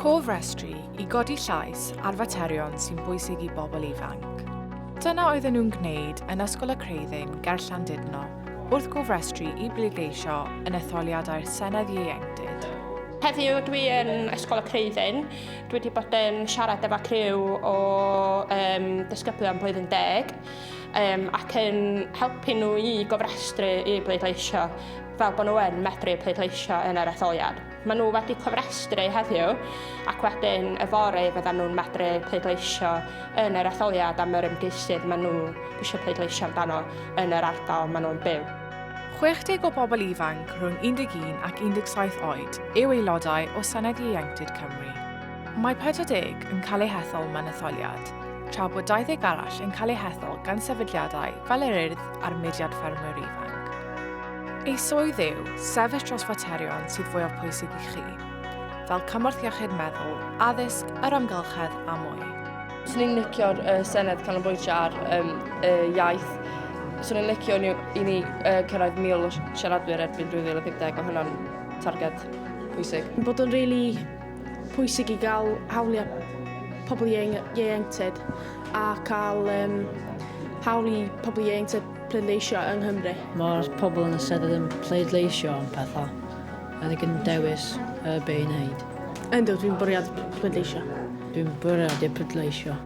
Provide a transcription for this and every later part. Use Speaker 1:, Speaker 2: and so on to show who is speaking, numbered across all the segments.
Speaker 1: Cofrestru i godi llais ar faterion sy'n bwysig i bobl ifanc. Dyna oedden nhw'n gwneud yn Ysgol y Creuddyn ger Llandudno wrth gofrestru i bleidleisio yn etholiadau'r Senedd Ieuenctid.
Speaker 2: Heddiw dwi yn Ysgol y Creuddyn. Dwi wedi bod yn siarad efo criw o um, disgyblion blwyddyn deg um, ac yn helpu nhw i gofrestru i bleidleisio fel bod nhw yn medru pleidleisio yn yr etholiad. Maen nhw wedi cofrestru heddiw ac wedyn yfory fyddan nhw'n medru pleidleisio yn yr etholiad am yr ymgeisydd maen nhw eisiau pleidleisio amdano yn yr ardal maen nhw'n byw.
Speaker 1: 60 o bobl ifanc rhwng 11 ac 17 oed yw aelodau o Senedd Ieuenctid Cymru. Mae 40 yn cael eu hethol mewn etholiad, tra bod 20 arall yn cael eu hethol gan sefydliadau fel yr Urdd a'r Mudiad Ffermwyr Ifanc. Ei swydd yw sefyll dros faterion sydd fwyaf pwysig i chi, fel cymorth iechyd meddwl, addysg, yr amgylchedd a mwy.
Speaker 3: Swn i'n licio'r uh, Senedd canolbwyntio ar um, uh, iaith. Swn i'n licio ni, i ni uh, cyrraedd 1,000 o siaradwyr erbyn 2050, mae hwnna'n targed pwysig.
Speaker 4: Bod o'n really pwysig i gael hawliau pobl ieuenctid a cael um, hawl i pobl ieuenctid pleidleisio yng Nghymru.
Speaker 5: Mae'r pobl yn y Senedd yn pleidleisio am pethau ac yn dewis uh, be i wneud.
Speaker 4: Yndw, dwi'n bwriad pleidleisio.
Speaker 5: Dwi'n bwriadu pleidleisio.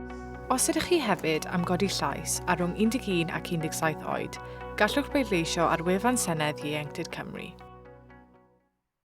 Speaker 1: Os ydych chi hefyd am godi llais ar rhwng 11 ac 17 oed, gallwch bleidleisio ar wefan Senedd Ieuenctid Cymru.